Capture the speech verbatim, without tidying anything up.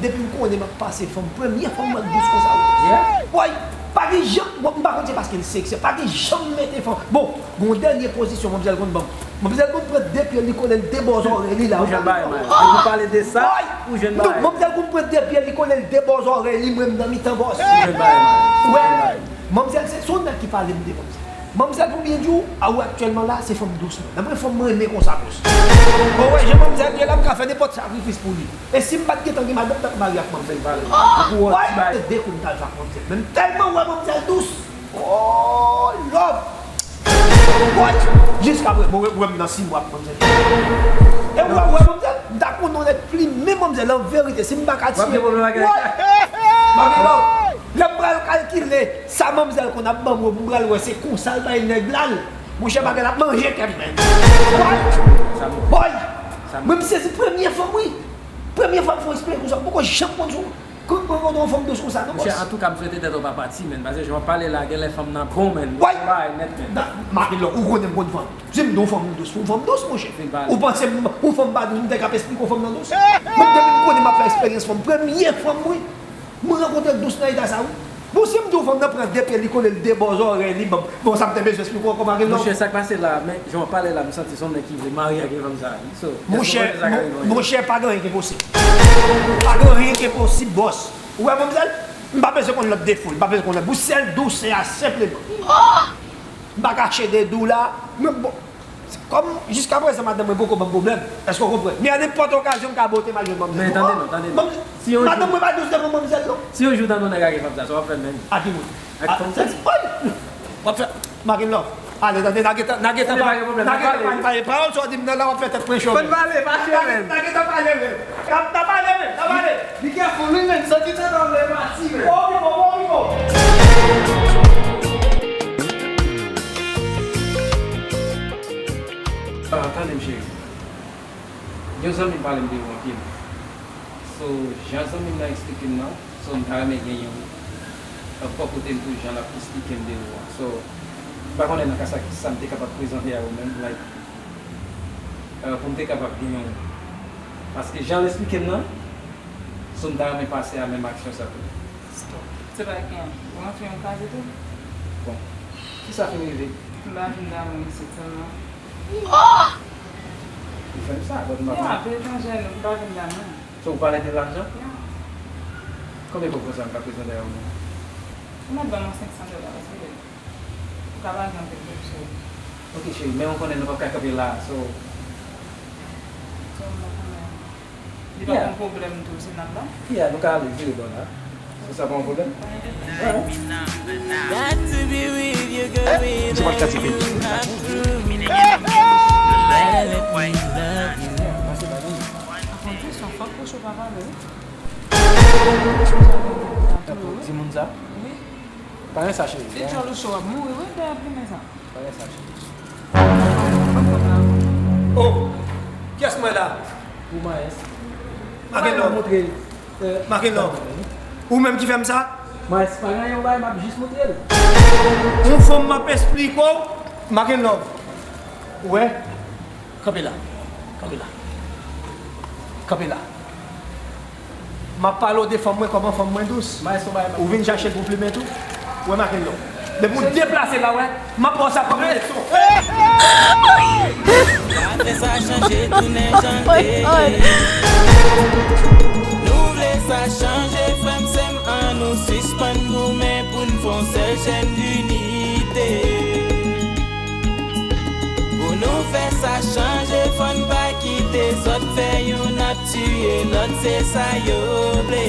Depi m konnen m ap pase fanm, premye fanm mwen k dous konsa. Yeah. Woy, pa gen jan, bon, m pa konn se paske l seksi, pa gen jan m mete fanm. Bon, gon dènye pozisyon manmzèl konn ban m. Manmzèl konn pran de pye li kole l de bò zòrèy li la. Ou jwenn bagay, man. Depi w pale de sa, ou jwenn bagay. Manmzèl konn pran de pye li kole l de bò zòrèy li, mwen m nan mitan bòs. Ou jwenn bagay, man. Wè, manmzèl se, se yon nèg ki pale m de manmzèl. Manmzèl, pou byen di w, a ou aktyèlman la, se fanm dous mwen. Nan mwen fanm mwen renmen konsa dous. Bon, wè, jan manmzèl ye la, m ka fè nenpòt sakrifis pou li. E si m pa t gentan gen madanm, m t ap marye ak manmzèl. Ou wè, ti bagay. De kou m t al fè ak manmzèl. Men m tèlman wè manmzèl dous. Oh, love. Woy! Jiskaprezan, bon, ou wè m nan sis mwa ak manmzèl. E ou wè, ou wè manmzèl, m ta konn yon nèg plimen manmzèl, an verite, si m pa ka tiye. W ap gen pwoblèm ak... Woy! Manmzèl, lè m pral kalkile sa manmzèl konn ap ban m, m pral wè se konsa l bay nèg la l. Monchè, bagay la ap manje kè m, men. Woy! Woy! Mwen, m sezi, premye fanm, wi. Premye fwa m fè yon eksperyans konsa, m poko janm konn sou, konn, konn, konn yon fanm dous konsa, non, bòs. Monchè, antouka, m swete tèt ou pa pati, menn, paske jan w ap pale la, genlè fanm nan bon, menn. Woy! Bagay nèt, menn. Marilou, ou konnen m konn fanm. Si m di yon fanm dous, yon fanm dous, monchè. Ou panse m, yon fanm pa dous, m te ka ap esplike yon fanm nan dous? Mwen, depi m konnen m ap fè eksperyans fanm, premye fanm, wi. Mwen rankontre dous nan eta sa, wi. Bon, si m di w fanm nan pran de pye, li kole l de bò zòrèy li, bon, bon, sa m te bezwen esplike w ankò, Marilou. Monchè, sa k pase la, men jan w ap pale la, m santi se yon nèg ki vle marye ak yon fanm sa, wi. So, èske w panse sa ka rive yon jou? Monchè, pa gen anyen ki enposib. Pa gen anyen ki enposib, bòs. Ou wè, manmzèl, m pa bezwen konn lòt defo, m pa bezwen konn lòt. Pou sèl dousè a, senpleman. M pa kache de di w la, men bon, kòm jiskaprezan madanm mwen poko ban m pwoblèm, èske w konprann? Men a nenpòt okazyon m ka bote m al jwenn manmzèl. Men tande non, tande non. Si yon jou, madanm mwen pa dous devan manmzèl non. Si yon jou w tande yon nèg ak fanm sa, sa w ap fè menm? Ak fanm sa? Woy! W ap fè Marilou. Ale, tande, n a gentan, n a gentan pale, n a gentan pale, pale. Pawòl sa w di m nan la, w ap fè tèt mwen cho. Fò n pale, pa fè menm. N a gentan pale menm. N a, n a pale menm, n a pale. Be careful, wi, menn. Santi tèt an vle pati, menn. Bon, bon, bon, bon. Ah, tande m, cheri. Yon zanmi m pale m de ou anpil. So, jan zanmi m nan eksplike m nan, so, m ta renmen gen yon, yon bò kote m tou jan l ap eksplike m de ou an. So, m pa konnen nan ka sa, kisa m te kapab prezante a ou menm, like, euh, pou m te kapab gen yon, paske jan l eksplike m nan, so, m ta renmen pase a menm aksyon sa tou. Stop. Se pa gen. Ou rantre yon kaze tou? Bon. Kisa fin rive? M pa vin damou isit sèlman. Ou fè m sa, but m pa konnen. Ya, pe etranje, nou pa vin damou. So, ou pale de lajan? Ya. Konbyen kòb konsa m ka prezante a ou menm? Ou mèt ban mwen senk san dola, paske ou ka pa gen anpil kòb sou ou. Ok, cheri, men ou konnen nou p ap ka kanpe la, so. So, m pa konnen. Li pa yon pwoblèm tou, se n ap la. Yeah, nou ka ale vire bò la. Si sa pa yon pwoblèm. Got to be with you, girl, without you, I'm through. Let me love you. Akonte, se yon fòk pou chou pa pale, wi. Timoun sa? Wi. Pa gen sa, cheri. Li djòl ou cho, w ap mouri, wi, dèyè plimen sa. Pa gen sa, cheri. Oh! Kiyès mwen la? Ou Maes. Makenlove. Montre, euh, Makenlove. Ou menm ki fè m sa? Maes, pa gen anyen ou bay, m ap jis montre l. Yon fanm m ap esplike w, Makenlove. Ou wè? Kanpe la. Kanpe la. Kanpe la. M ap pale w de fanm mwen, kòman fanm mwen dous. Ou vin chache l pou plimen tou. Ou wè Makenlove. Depi w deplase la, wè, m ap ba w sa kòm leson. Ka fè sa chanje tounen jan l te ye. Nou vle sa chanje, frè m, sè m, ann nou sispann goumen pou n fè yon sèl chèn dinite. Pou nou fè sa chanje, fò n pa kite zòt fè youn ap tiye lòt, se sa yo vle.